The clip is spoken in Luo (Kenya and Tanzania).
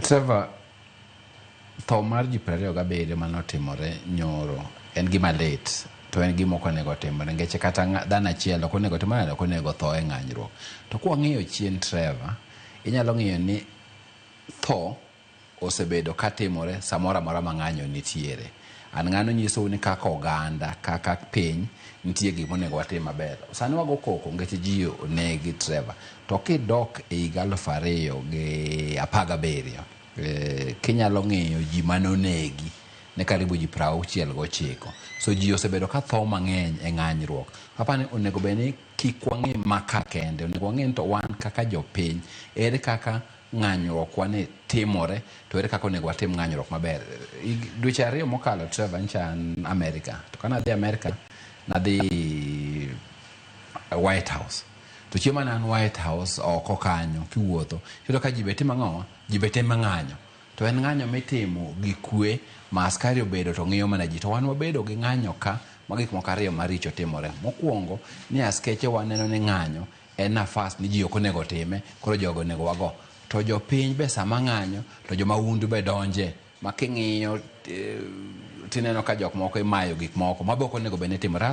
Trevor, tho mar ji 27 manotimore nyoro en gima lit, to en gima ok onego timore nikech kata dhano achiel ok onego timore, ok onego tho e ng'anyruok. To kwang'iyo chien, Trevor, inyalo ng'iyo ni tho osebedo katimore samoro amora ma ng'anyo nitiere. An ng'ano nyisou ni kaka oganda, kaka piny, nitie gik monego watim maber. Sani wago koko nikech ji onegi, Trevor. To kidok e higa 2017, kinyalo ng'iyo ji manonegi ne karibu ji 69. So ji osebedo ka tho mang'eny e ng'anyruok. Apani onego bed ni kik wang'i maka kende, onego wang'i ni to wan kaka jopiny, ere kaka ng'anyruok ni timore, to ere kaka onego watim ng'anyruok maber. Dweche 2 mokalo, Trevor, nyocha an Amerika. To ka nadhi Amerika, nadhi White House. To chieng' mane an White House oko kanyo kiwuotho, iyudo ka ji be timo ang'o? Ji be timo ng'anyo. To en ng'anyo mitimo gi kwe ma askari obedo to ng'iyo mana ji. To wan wabedo gi ng'anyo ka ma gik moko ariyo maricho timore. Mokwongo ni askeche waneno ni ng'anyo en nafas ni ji ok onego time, koro jogo onego wago. To jopiny be sama ng'anyo to jomahundu be donje ma king'iyo tineno ka jok moko imayo gik moko ma be ok onego bed ni timore.